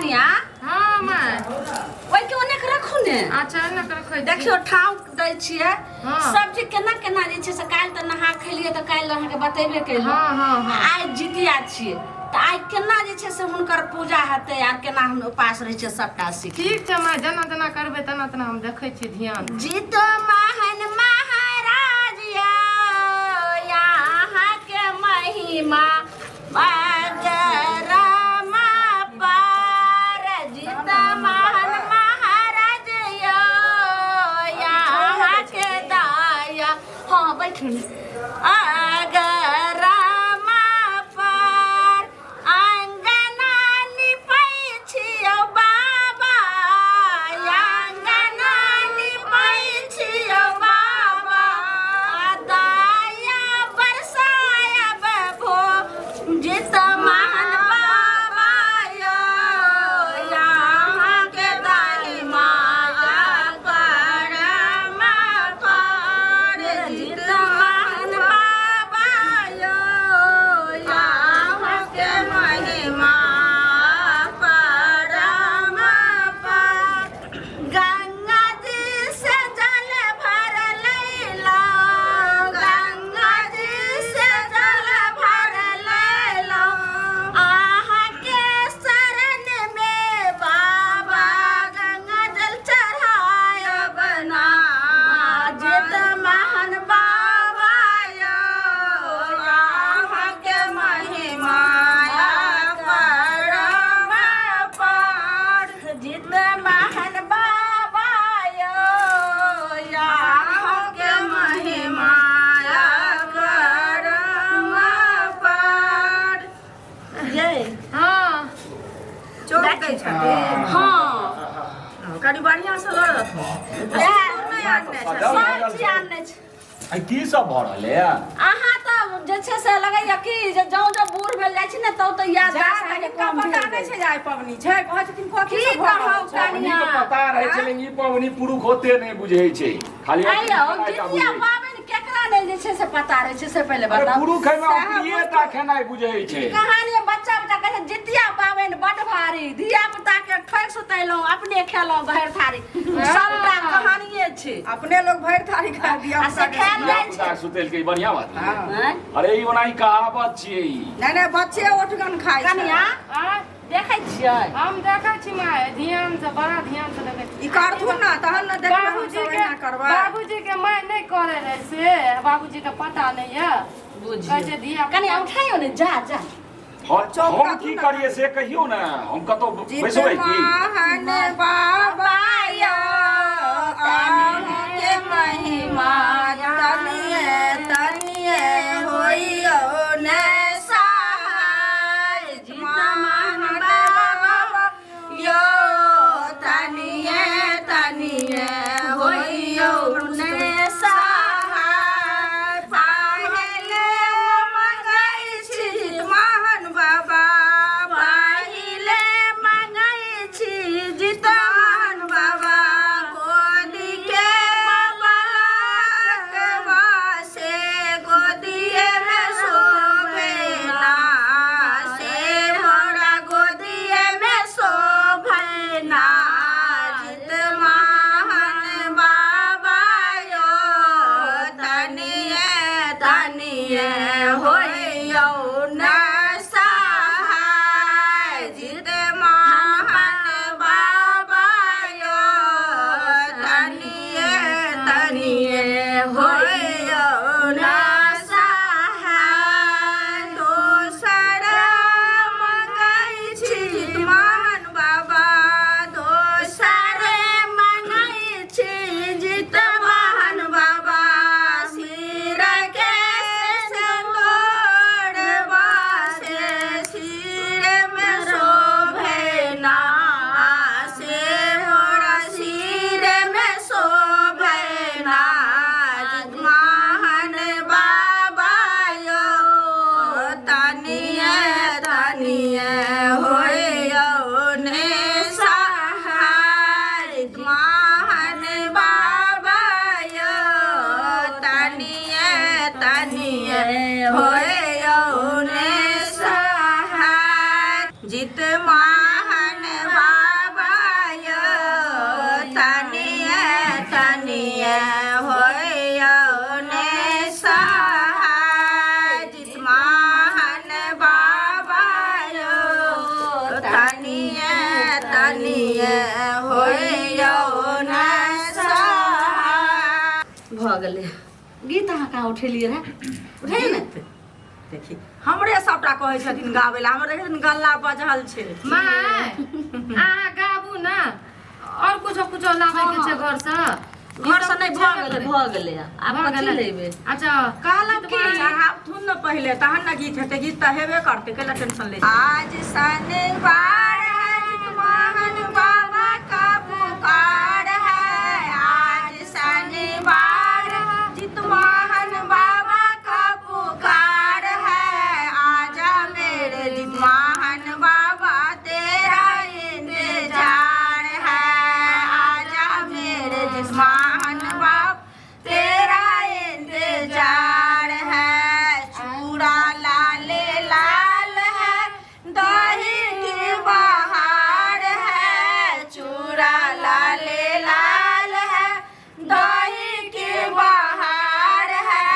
कनिया। हाँ माय। ओहिके ओने के रखू ने। अच्छा, एना के रखै छी। देखियौ, ठाव दै छियै। हाँ। सब्जी केना केना जे छै से काल्हि तऽ नहा खेलियै, तऽ काल्हि अहाँके बतेबे केलहुँ। हाँ हाँ हाँ आइ जितिया छियै, तऽ आइ केना जे छै से हुनकर पूजा हेतै आ केना हम उपास रहै छियै, सबटा सीख। ठीक छै माय, जेना जेना करबै तेना तेना हम देखै छियै ध्यान। जीत महन महाराज यौ, अहाँके महिमा बगरमा पार। जीत महन महाराज यौ, अहाँके दया। हाँ, बैठू ने। अगरमा पार अङ्गना निपै छियौ बाबा, अङ्गना निपै छियौ बाबा, दया बरसायब भो। जित महान बाबा यौ, अहाँके दही माया परमा पार। जित महान बाबा यौ, अहाँके महिमा परमा पार। गंगा जी से जल भर लैलो, गंगा जी से जल भर लैलो, अहाँके शरण में बाबा गंगा जल चढ़ायब ना। जित महान बाबा यौ, अहाँके महिमा परमा पार। जित महान बाबा यौ, अहाँके महिमा परमा पार। ये हाँ। चौक दै छथिन? हाँ। कनि बढ़िआँ से लऽ रखो। नहि आनने छथिन। सब चीज आनने छै। आ की सब भऽ रहल है? अहाँ तऽ जे छै से लगैया कि जे जौं जौं बूढ़ भेल जाइ छी ने, तौ तऽ जा याददाश्त अहाँके हिनका कम पता भेल नहि जाइ। छै जे आइ पबनी छै। कहै छथिन कथी की सब भऽ रहल कहब छै। कनिया? पबनी के पता रहै छै, लेकिन ई पबनी पुरुख होते नहि बुझै छै, खाली आइयौ अपने खेनाइ टा जितिया बुझै छै। पाबनि केकरा नहि जे छै से पता रहै छै, से पहिले अरे बताउ। पुरुख है सएह अपनिये टा खेनाइ बुझै छै। कहानी बच्चा बच्चा कहै छै, जितिया पाबनि बड भारी, धिया पुता के ठोकि सुतेलहुँ, अपने खेलहुँ भरि थारी। सबटा कहानिये छै। अपने लोग भरि थारी खा दिया। आ से खायल धिया जाइ पुता छै। के सुतेलकै, ई बढ़ियां बात भेलै। हाँ। आँय? अरे ई ओना ई कहावत छियै ई। नहि नहि, बच्चे ओठगन खाइ छै। कनिया, आँय? देखै छियै? हम देखै छी माय, ध्यान से, बड़ा ध्यान से देखै छी। ई करथुन ने तहन ने देखबै हम बाबूजी सब के एना करबै। बाबूजी के माय नहि करे रहै से बाबूजी के पता नहि यऽ। बुझियौ। कहै छै धिया कनिया, उठाइयो ने, जा जा। हम चौक हम राखू की ने। करिए से कहियौ ने, हम कतौ जित बैसबै की? महान बाबा यौ, अहाँके महिमा तनिये तनिये होइयौ ने सहाय। जित महान बाबा यौ, तनिये तनिये होइयौ ने सहाय। पहिले मंगै छी जित महान बाबा, पहिले मंगै छी जित महान तनिए तनिए होइयौ न सहाय। भऽ गेलै गीत अहाँ कहाँ उठेलियै रहए? उठेलियै ने? देखी, हमरे सबटा कहै छथिन गाबै लए, हमर देखै गला बजल छै। माय, अहाँ गाबू ने, और कुछो कुछो लाबै के छै घरसँ? घरसँ नहि, भऽ गेलै, भऽ गेलै। आब भऽ कथी गेलै? लेबै? अच्छा। कहलहुँ की, चढ़ाबथुन ने पहिले, तहन ने गीत हेतै। गीत तऽ हेबे करतै, कैला टेंशन लै? आज शनिवार है, जितवाहन बाबा का पुकार है। आज शनिवार, जितवाहन बाबा का पुकार है। आजा मेरे जितवाहन बाबा, तेरा इंतजार है। आजा मेरे जितवाहन बाबा, तेरा इंतजार है। चूड़ा लाले लाल है, दही की बहार है। चूड़ा लाले लाल है, दही की बहार है।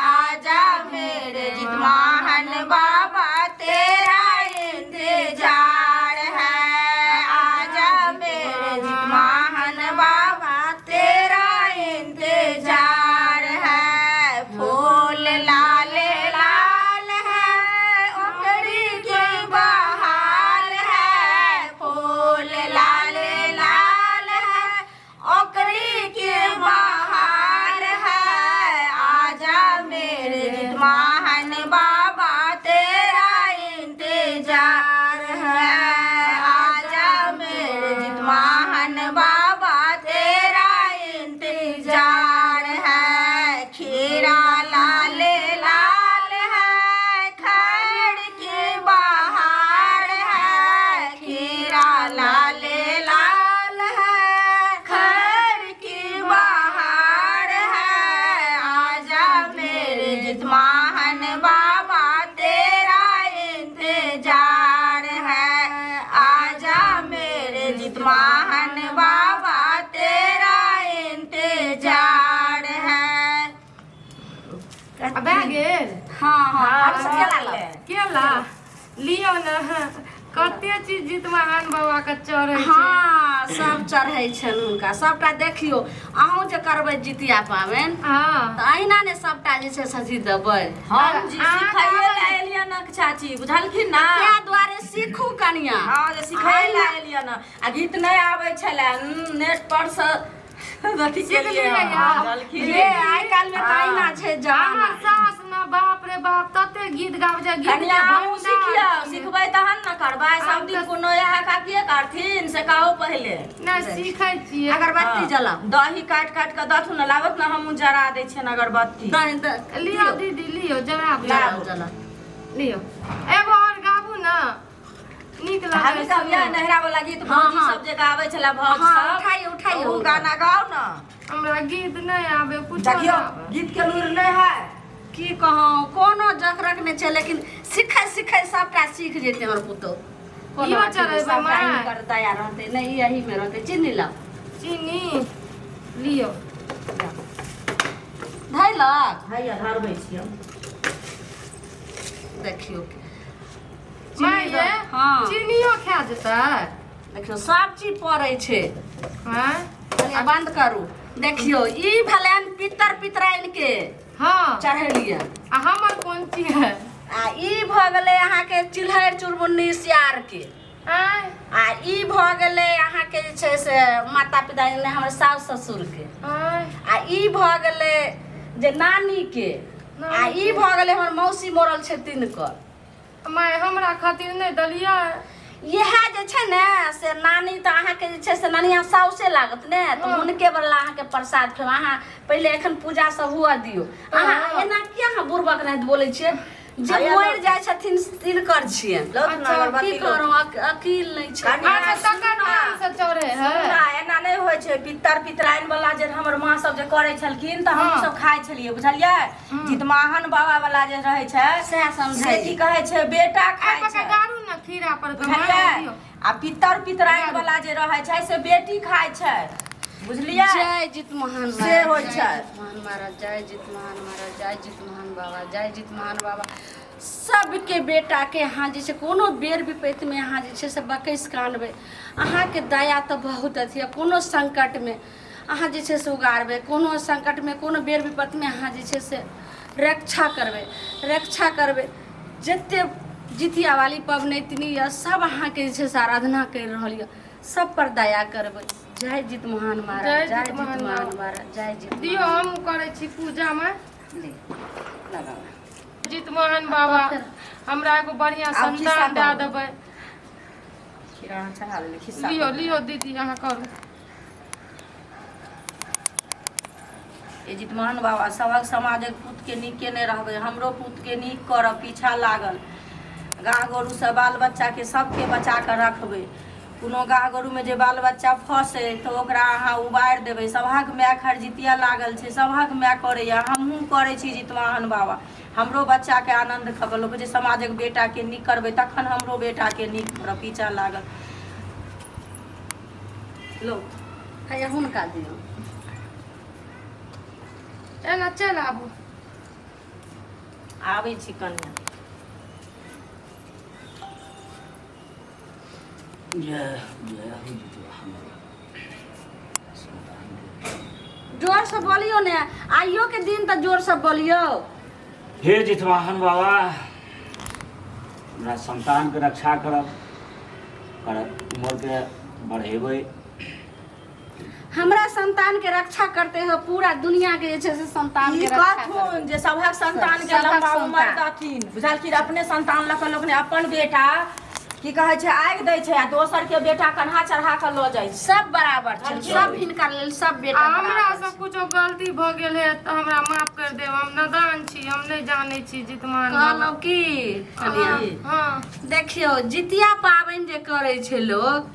आजा मेरे जितवाहन बाबा, तेरा इंतजार है। आजा मेरे जितवाहन बाबा, तेरा इंतजार है। फूल लाल लाल है, ओकरी के बहार है। फूल लाल लाल है, ओकरी के बहार है। आजा मेरे जितवाहन बाबा, तेरा इंतजार है। आजा मेरे जितवाहन बाबा, तेरा इंतजार है। खीरा लाल लाल है, खैर की बहार है। खीरा लाल लाल है, खैर की बहार है। आजा मेरे जितवाहन बाबा, तेरा इंतजार है। आजा मेरे जितवाहन बाबा, तेरा इंतजार है। आ, भए गेल? हँ, आब से केला लाउ। केला लियौ ने। कते चीज जितवाहन बाबा के चढ़ै छै। हँ, सब चढ़ै छनि हुनका सबटा। देखियौ, अहूँ जे करबै जितिया पाबनि तऽ अहिना ने सबटा जे छै सजी देबै। हम जी अहाँ सिखाइए लए एलियै ने चाची, बुझलखिन ना? ताहि दुआरे सीखू कनिया। हँ, जे सिखाइ लए एलियै ने, आ गीत नहि आबै छलै, नेट पर से अथी सीख केलियै। लियै। हँ, बुझलखिन? ये आइ काल्हि मे तऽ अहिना छै जमाना। हमर सास ने, बाप रे बाप, तते गीत गाबै छै, गीत के कनिया, अहूँ भंडार सिखियौ। छै। सिखबै तहन ने करबै। सब दिन कोनो इएह काकिए करथिन, से कहू पहिले। नहि, सीखै छियै। अगरबत्ती जलाउ। दही काटि काटि कऽ दथुन ने, लाबत ने, हमहूँ जरा दै छियनि अगरबत्ती। दही लियौ दीदी, लियौ, जराबू। जलाउ, जलाउ। लियौ, एगो और गाबू ने, नीक हम लागै सब यह छै। नहरा वाला गीत, हँ, भौजी हँ। सब जे गाबै छलै, भौज हँ, सब उठाइयो, उठाइयो ओ हुनका। गाना गाउ ने। हमरा गीत नहि आबे कुछो। देखियौ, नहि आबे। गीत के लूरि नहि है। की कहूँ, कोनो जकरक नहि छै, लेकिन सिखै सिखै सबटा सीख जेतै हमर पुतोहु। कोनो इहो अथी नहि, चढ़ेबै सबटा माय? हिनकर दया रहतै। नहि, ई एहीमे रहतै। चीनी लाउ। चीनी लियौ। धैलक? हैया, धरबै छियै। देखियौ। माय ये, हँ। चीनियो खा जेतै? देखियौ, सब चीज पड़ै छै। हँ। कनिया, बंद करू। देखियौ, ई भेलनि पितर पितराइन के चढ़ेलियै। आ हमर कोन चीज है? आ ई भऽ गेलै अहाँके चिल्हैर चुरमुन्नी सियार के। आँय? आ ई भऽ गेलै अहाँके जे छै से माता पिता, यानी हमर सासु ससुर के। आँय? आ ई भऽ गेलै जे नानी के। आ ई भऽ गेलै हमर मौसी मरल छै तिनकर। माय, हमरा खातिर नहि देलियै? इएह जे छै ने से नानी तऽ अहाँके जे छै से ननिया साउसे लागत ने, तऽ हुनके बदला अहाँके प्रसाद खेब अहाँ। पहिले एखन पूजा सब हुअ दियौ। अहाँ एना किया अहाँ बुड़बक नाहित बोलै छियै? जे मरि जाइ छथिन तिनकर छियनि। लौथ ने अगरबत्ती। की लौथ। करू, अकील नहि छै। कनिया, अच्छा, तकर नाम से चढ़े है? ना, एना नहि होइ छै। पितर पितराइन वाला जे हमर माँ सब जे करै छलखिन, तऽ हम सब खाइ छलियै, बुझलियै? जितमाहन बाबा वाला जे रहै छै, सएह से समझाइ। की कहै छै, बेटा आइ खाइ पका छै। गारू ने खीरा पर के। बुझलियै? माय, दियौ। आ पितर पितराइन वाला जे रहै छै से बेटी खाइ छै, बुझलियै? जय जित महान से महाराज, होइ जय छै। जित महान महाराज, जय जित महान महाराज, जय जित महान बाबा, जय जित महान बाबा। सबके बेटाके अहाँ जे छै कोनो बेर विपत्तिमे अहाँ जे छै से बकसि कऽ आनबै। अहाँके दया तऽ बहुत अथी यऽ, कोनो सङ्कटमे अहाँ जे छै से उगारबै, कोनो सङ्कटमे कोनो बेर विपत्तिमे अहाँ जे छै से रक्षा करबै, रक्षा करबै। जते जितियावाली पबनैतिनी यऽ सब अहाँके जे छै से आराधना करि रहल यऽ, सब पर दया करबै। जय जितमोहन महाराज, जय जय जितमोहन जितमोहन महाराज, जय जित। दियौ, हम करै छी पूजामे। ले, लगाउ। जितमोहन बाबा हमरा एगो बढ़िआँ आब खिस्सा संतान दए कहू। देबै। खीरा अहाँ चढ़ा देलियै, खिस्सा लियौ कहू। लियौ दीदी, अहाँ करू। ए जितमान बाबा, सभक समाजक पुतके नीक केने रहबै, हमरो पुतके नीक करब। पीछा लागल गाह गोरूसँ बाल बच्चाके सबके बचा कऽ रखबै। कोनो गाह गोरूमे जे बाल बच्चा फँसै तऽ ओकरा अहाँ उबारि देबै। सभक माय खरजितिया लागल छै, सभक माय करैए, हमहूँ करै छी। जितवाहन बाबा, हमरो बच्चाके आनन्द खबर लोक जे समाजक बेटाके नीक करबै तखन हमरो बेटाके नीक करब। पीछा लागल लो। हैया हुनका दियौ। एना चलि आबू। आबै छी कनिया। जय जय हो जितवाहन बाबा, संतान दे। जोरसँ बोलियौ ने, आइयो के दिन तऽ जोरसँ बोलियौ। हे जितवाहन बाबा, हमरा संतानके रक्षा करब, करब उम्रके बढ़ेबै। हमरा संतान के रक्षा करते हुए पूरा दुनिया के जे छै से संतान ई के रक्षा करबै। कहथुन जे सभक संतान के सभक लम्बा उमर संतान। दथिन, बुझलखिन? अपने संतान लऽ कऽ लोक ने अपन बेटा की कहै छै आगि दै छै आ दोसर के बेटा कन्हा चढ़ा कऽ लऽ जाइ छै। सब बराबर छै, सब हिनका लेल सब बेटा आ हमरा बराबर सब छै। कुछो गलती भऽ गेल है तऽ हमरा माफ कर देब। हम नादान छी, हम नहि जानै छी जितमान बाबा। कहलहुँ की कनिया, हँ। देखियौ, जितिया पाबनि जे करै छै लोक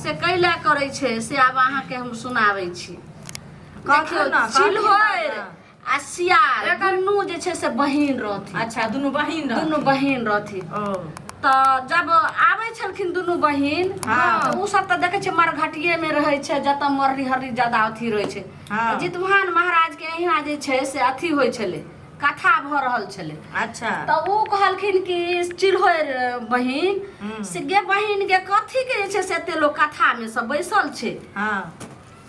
से कैला करै छै से आब अहाँके हम सुनाबै छी। कहथुन देखियौ, ने, कहथिन चिल्होरि ने। आ सियार दुनू जे छै से बहिन रहथिन। अच्छा, दुनू बहिन रहथिन। दुनू बहिन रहथिन। ओ। तऽ जब आबै छलखिन दुनू बहिन तऽ ओ सब तऽ देखै छियै मरघटिये मे रहै छै, जतऽ मरनी हरनी ज्यादा अथी रहै छै। तऽ जितवाहन महाराज के अहिना जे छै से अथी होइ छलै, कथा भऽ रहल छलै। तऽ ओ कहलखिन कि चिल्होरि बहिन से, गे बहिन गे, कथी के जे छै से एते लोक कथा मे सब बैसल छै?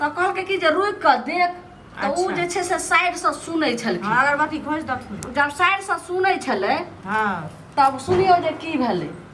तऽ कहलकै कि जे रुकि कऽ देख। तऽ ओ जे छै से साइडसँ सुनै छलखिन। हँ, अगरबत्ती घोसि देथुन। जब साइडसँ सुनै छलै तब सुनियौ जे की भेलै।